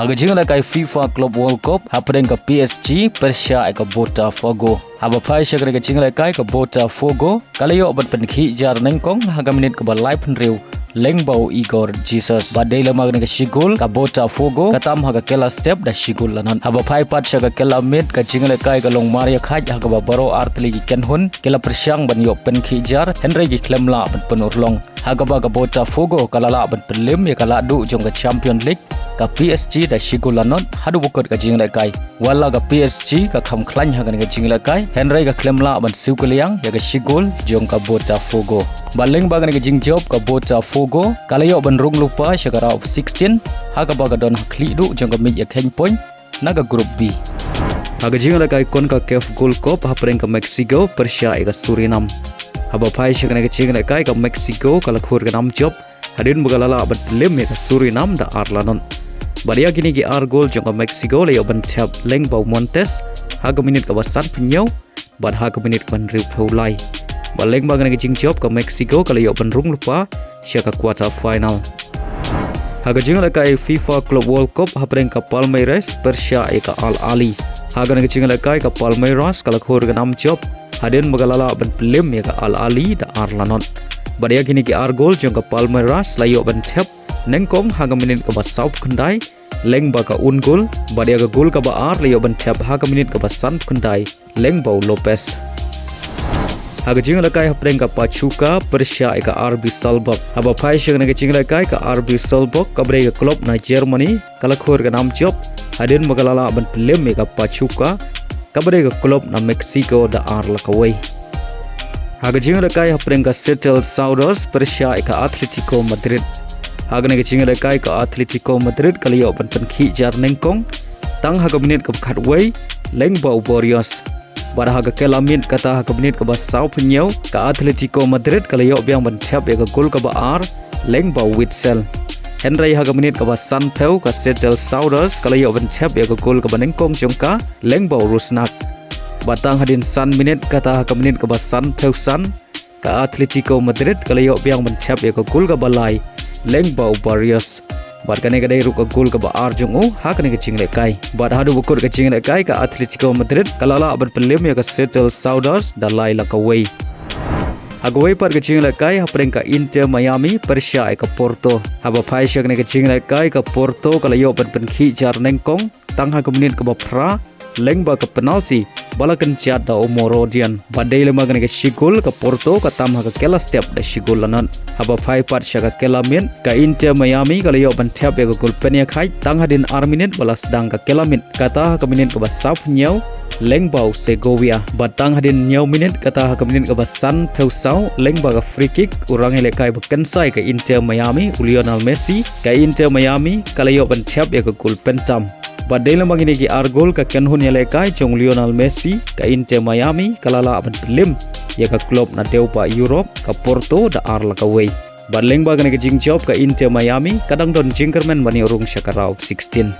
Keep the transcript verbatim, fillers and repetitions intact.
Ha ka jinglehkai FIFA Club World Cup hapdeng ka P S G pyrshah ïa ka Botafogo. Haba phai sha kane ka jinglehkai ka Botafogo ka la ïoh ban pynkhih jar nyngkong ha ka minit kaba laiphew hynriew lyngba u Igor Jesus. Bad dei lem ha kane ka shigol ka Botafogo ka tam ha ka kylla step da shigol lanot. Haba phai pat sha ka kylla miet ka jinglehkai ka long mar ïakhaid ha kaba baroh artylli ki kynhun ki la pyrshang ban ïoh pynkhih jar hynrei ki khlem lah ban pynurlong. Ha kaba ka Botafogo ka la lah ban pynlem ïa ka lahduh jong ka Champions League ka P S G da shigol lanot haduh ba kut ka jinglehkai. Wat la ka P S G ka kham khlaiñ ha kane ka jinglehkai hynrei ka khlem lah ban siew kylliang ïa ka shigol jong ka Botafogo. Bad lyngba kane ka jingjop ka Botafogo ka la ïoh ban rung lypa sha ka round of sixteen ha kaba ka don ha khlieh duh jong ka miej ïakheiñ point na ka Group B. Ha ka jinglehkai CONCACAF Gold Cup hapdeng ka Mexico pyrshah ïa ka Suriname. Haba phai sha kane ka jinglehkai ka Mexico ka la khur ka nam jop hadien ba ka la lah ban pynlem ïa ka Suriname da ar lanot. Bad ïa kine ki ar gol jong ka Mexico la ïoh ban thep lyngba u Montes ha ka minit kaba sanphew hynñiew bad ha ka minit kaba hynriewphew lai. Bad lyngba kane ka jingjop ka Mexico ka la ïoh ban rung lypa sha ka quarter final. Ha ka jinglehkai FIFA Club World Cup hapdeng ka Palmeiras pyrshah ïa ka Al Ahly. Ha kane ka jinglehkai ka Palmeiras ka la khur ka nam jop hadien ba ka la lah ban pynlem ïa ka Al Ahly da ar lanot. Bad ïa kine ki ar gol jong ka Palmeiras la ïoh ban thep nyngkong ha ka minit kaba sawphew khyndai lyngba ka Angel, bad ïa ka gol kaba ar la ïoh ban thep ha ka minit kaba sanphew khyndai lyngba u Lopez. Ha ka jinglehkai hapdeng ka Pachuca pyrshah ïa ka R B Salzburg. Haba phai sha kane ka jinglehkai ka R B Salzburg kaba dei ka club na Germany ka la khur ka nam jop hadien ba ka la lah ban pynlem ïa ka Pachuca kaba dei ka club na Mexico da ar la kawei. Ha ka jinglehkai hapdeng ka Seattle Sounders pyrshah ïa ka Atletico Madrid. Ha kane ka jinglehkai ka Atletico Madrid ka la ïoh ban pynkhih jar nyngkong tang ha ka minit kaba khatwei lyngba u Barrios. Bad ha ka kylla miet kata ha ka minit kaba sawphew hynñiew ka Atletico Madrid ka la ïoh biang ban thep ïa ka gol kaba ar lyngba u Witsel. Hynrei ha ka minit kaba sanphew ka Seattle Sounders ka la ïoh ban thep ïa ka gol kaba nyngkong jong ka lyngba u Rusnak. Bad tang hadien san minit kata ha ka minit kaba sanphew san ka Atletico Madrid ka la ïoh biang ban thep ïa ka gol kaba lai lyngba u Barrios. Bad kane ka dei ruh ka gol kaba ar jong u ha kane ka jinglehkai. Bad haduh ba kut ka jinglehkai ka Atletico Madrid ka la lah ban pynlem ïa ka Seattle Sounders da lai la kawei. Ha kawei pat ka jinglehkai hapdeng ka Inter Miami pyrshah ïa ka Porto. Haba phai sha kane ka jinglehkai ka Porto ka la ïoh ban pynkhih jar nyngkong tang ha ka minit kaba phra lyngba ka penalty ba la kynjat da u Morodian. Bad dei lem ha kane ka shigol ka Porto ka tam ha ka kylla step da shigol lanot. Haba phai pat sha ka kylla miet ka Inter Miami ka la ïoh ban thep ïa ka gol pynïakhaid tang hadien ar minit ba la sdang ka kylla miet kata ha ka minit kaba sawphew hynñiew lyngba u Segovia. Bad tang hadien hynñiew minit kata ha ka minit kaba sanphew saw lyngba ka free kick u rangïalehkai ba kynsai ka Inter Miami u Lionel Messi, ka Inter Miami ka la ïoh ban thep ïa ka gol pyntam. Bad dei lem ha kine ki ar gol ka kynhun ïalehkai jong u Lionel Messi ka Inter Miami ka la lah ban pynlem ïa ka club na dewbah Europe ka Porto da ar la kawei. Bad lyngba kane ka jingjop ka Inter Miami ka dang don jingkyrmen ban ïoh rung sha ka round of sixteen.